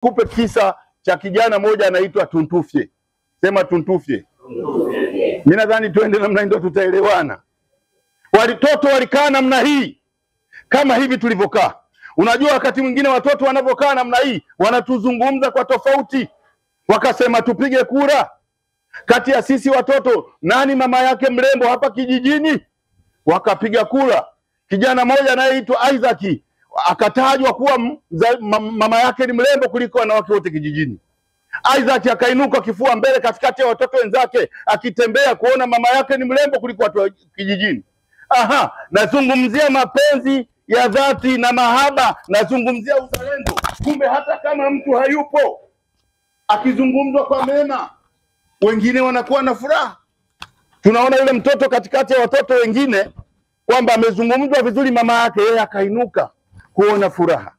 Kupe kisa cha kijana moja anaitwa Tuntufye. Sema Tuntufye. Mimi nadhani twende namna ndio tutaelewana. Watoto walikaa namna hii kama hivi tulivyokaa. Unajua wakati mwingine watoto wanavyokaa namna hii wanatuzungumza kwa tofauti. Wakasema tupige kura kati ya sisi watoto nani mama yake mrembo hapa kijijini? Wakapiga kura. Kijana mmoja anayeitwa Isaac akatajwa kuwa mama yake ni mrembo kuliko wanawake wote kijijini. Isaac akainuka kifua mbele katikati ya watoto wenzake akitembea kuona mama yake ni mrembo kuliko watu wa kijijini. Aha, nazungumzia mapenzi ya dhati na mahaba, nazungumzia uzalendo. Kumbe hata kama mtu hayupo akizungumzwa kwa mema, wengine wanakuwa na furaha. Tunaona yule mtoto katikati ya watoto wengine kwamba amezungumzwa vizuri mama yake, yeye akainuka kuona furaha.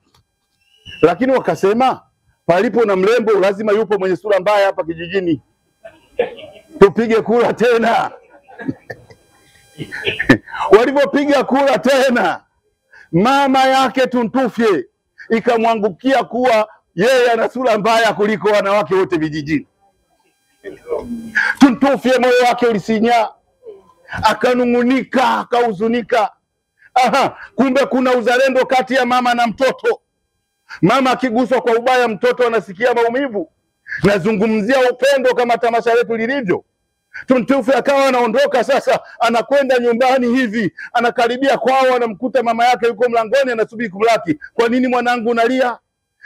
Lakini wakasema palipo na mrembo lazima yupo mwenye sura mbaya hapa kijijini, tupige kura tena. Walipopiga kura tena, mama yake Tuntufye ikamwangukia kuwa yeye ana sura mbaya kuliko wanawake wote vijijini. Tuntufye moyo wake ulisinya, akanungunika, akahuzunika. Aha, kumbe kuna uzalendo kati ya mama na mtoto. Mama akiguswa kwa ubaya, mtoto anasikia maumivu. Nazungumzia upendo kama tamasha letu lilivyo. Tuntufye akawa anaondoka sasa, anakwenda nyumbani hivi, anakaribia kwao, anamkuta mama yake yuko mlangoni anasubiri kumlaki. Kwa nini mwanangu unalia?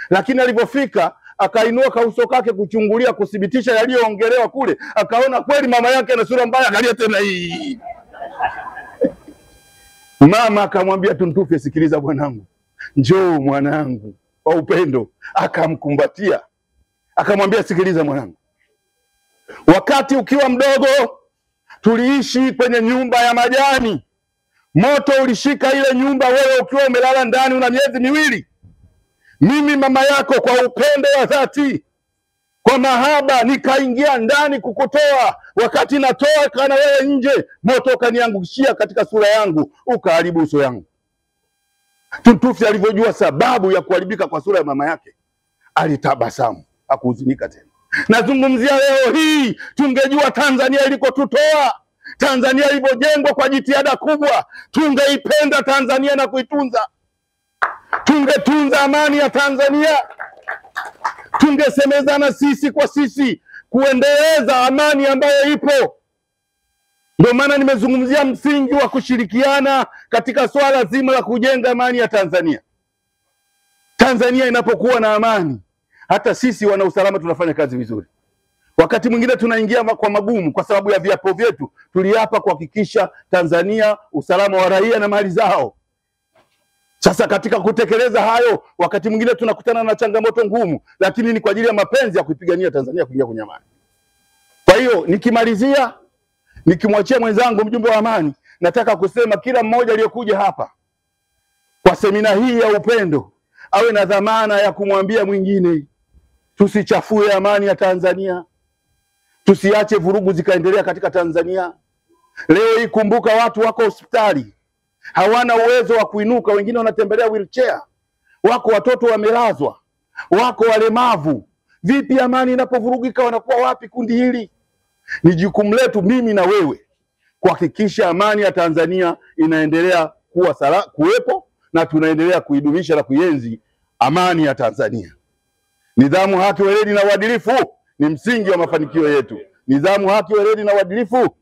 Lakini alipofika akainua kauso kake kuchungulia kuthibitisha yaliyoongelewa kule, akaona kweli mama yake ana sura mbaya, akalia tena hii. Mama akamwambia Tuntufye, sikiliza bwanangu, njoo mwanangu, kwa upendo akamkumbatia, akamwambia sikiliza mwanangu, wakati ukiwa mdogo tuliishi kwenye nyumba ya majani. Moto ulishika ile nyumba, wewe ukiwa umelala ndani una miezi miwili. Mimi mama yako kwa upendo wa dhati, kwa mahaba, nikaingia ndani kukutoa. Wakati natoa kana wewe nje, moto ukaniangushia katika sura yangu, ukaharibu uso yangu. Tuntufye alivyojua sababu ya kuharibika kwa sura ya mama yake, alitabasamu, hakuhuzunika tena. Nazungumzia leo hii, tungejua Tanzania ilikotutoa, Tanzania ilivyojengwa kwa jitihada kubwa, tungeipenda Tanzania na kuitunza. Tungetunza amani ya Tanzania, tungesemezana sisi kwa sisi kuendeleza amani ambayo ipo. Ndio maana nimezungumzia msingi wa kushirikiana katika swala zima la kujenga amani ya Tanzania. Tanzania inapokuwa na amani, hata sisi wana usalama tunafanya kazi vizuri. Wakati mwingine tunaingia kwa magumu kwa sababu ya viapo vyetu. Tuliapa kuhakikisha Tanzania usalama wa raia na mali zao. Sasa katika kutekeleza hayo, wakati mwingine tunakutana na changamoto ngumu, lakini ni kwa ajili ya mapenzi ya kuipigania Tanzania kuingia kwenye amani. Kwa hiyo nikimalizia, nikimwachia mwenzangu mjumbe wa amani, nataka kusema kila mmoja aliyokuja hapa kwa semina hii ya upendo awe na dhamana ya kumwambia mwingine, tusichafue amani ya Tanzania, tusiache vurugu zikaendelea katika Tanzania. Leo hii kumbuka, watu wako hospitali hawana uwezo wa kuinuka, wengine wanatembelea wheelchair, wako watoto wamelazwa, wako walemavu. Vipi amani inapovurugika, wanakuwa wapi kundi hili? Ni jukumu letu mimi na wewe kuhakikisha amani ya Tanzania inaendelea kuwa kuwepo, na tunaendelea kuidumisha na kuienzi amani ya Tanzania. Nidhamu, haki, weledi na uadilifu ni msingi wa mafanikio yetu. Nidhamu, haki, weledi na uadilifu.